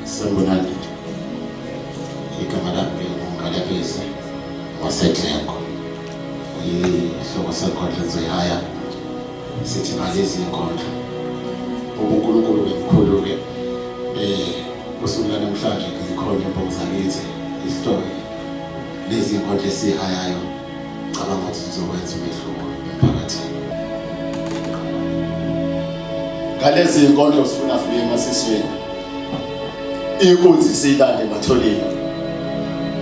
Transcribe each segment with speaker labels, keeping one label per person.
Speaker 1: Sanibonani. Igama lami nginguNgalabisi waseDleko. Ihloko senkondlo ngizoyihaya sithi ngalezi inkondlo. UbuNkulunkulu bemkhulu-ke usuku lanamhlanje ngikhona imbongi zakithi isihloko lezi inkondlo esihayayo cabanga ukuthi zizokwenza umehluko emphakathini. Ngalezi inkondlo sifuna sibuye emasisweni. Inkunzi siyilande ematholeni.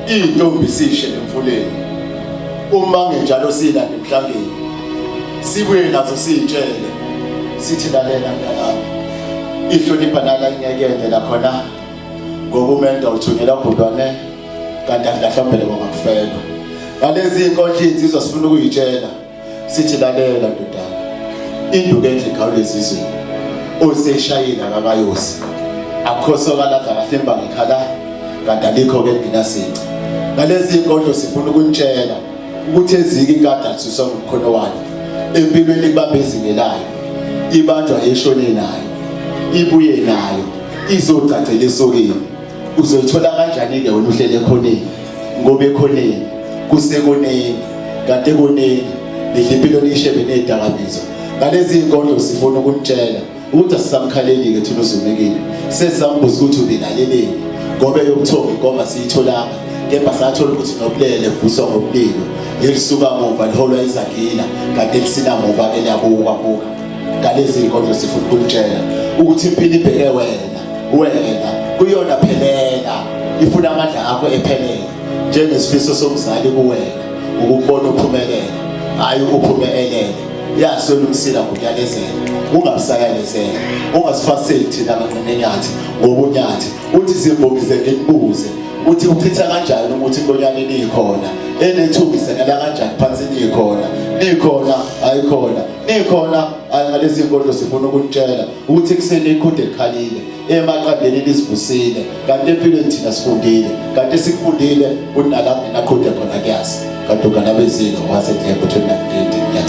Speaker 1: Intombi sishe emfuleni. Uma ngenjalo siyilande emhlangeni. Sibuye nazo siyitshele. Sithi lalela mntanami. Ihlonipha nala ingeke la khona ngoba umendo uthunyelwa gundwane kanti akuhlahlambele kwamakufelwa. Ngalezi inkondlo insizwa sifuna ukuyitshela. Sithi lalela ndodana. Induku enhle igawule ezizweni. Oseshayile akakayosi. Akukho soka ladla kahle imbangi ikhala kanti alikho ke nginasici. Ngalezi inkondlo sifuna ukunitshela ukuthi ezike inkada lisuswa ngomkhono wayo. Empilweni ibambe ezingelayo. Ibanjwa eshone nayo. Ibuye nayo. Izogcagcela esokeni. Uzoyithola kanjani-ke wena uhlele ekhoneni? Ngoba ekhoneni kusekoneni kanti ekoneni nidla impilo niyishebe nezidakamizwa. Ngalezi iy'nkondlo sifuna ukunitshela ukuthi asisamkhaleli-ke thina uzumekile. Sesambuza ukuthi ubelaleleni ngoba eyobuthongo inkomba siyitholanga kepha sathola ukuthi nobulele vuswa ngomlilo elisuka muva liholwa izagila kanti elisina muva-ke liyabuka buka. Ngalezi iy'nkondlo sifuna ukunitshela ukuthi impilo ibheke wena wena kuyona phelela ifuna amandla akho ephelele njengesifiso somzali kuwena ukukubona uphumelela hayi uphume elele yaswela umsila ngokuyalezela ungabusayalezela ungasifaseli thina manqinenyathi ngobunyathi uthi zimbongi ngikubuze uthi uchitha kanjani ukuthi inkonyane nikhona enethuba isenela kanjani phansi nikhona nikhona ayikhona nikhona ayi ngalezi nkondlo sifuna ukunitshela ukuthi ekuseni iqhude likhalile emaqandeni lizivusile kanti empilweni thina sifundile kanti esikufundile kunala kungenaqhude khona kuyazi kanti uganabezile wasedleko 2019 ngiyabonga.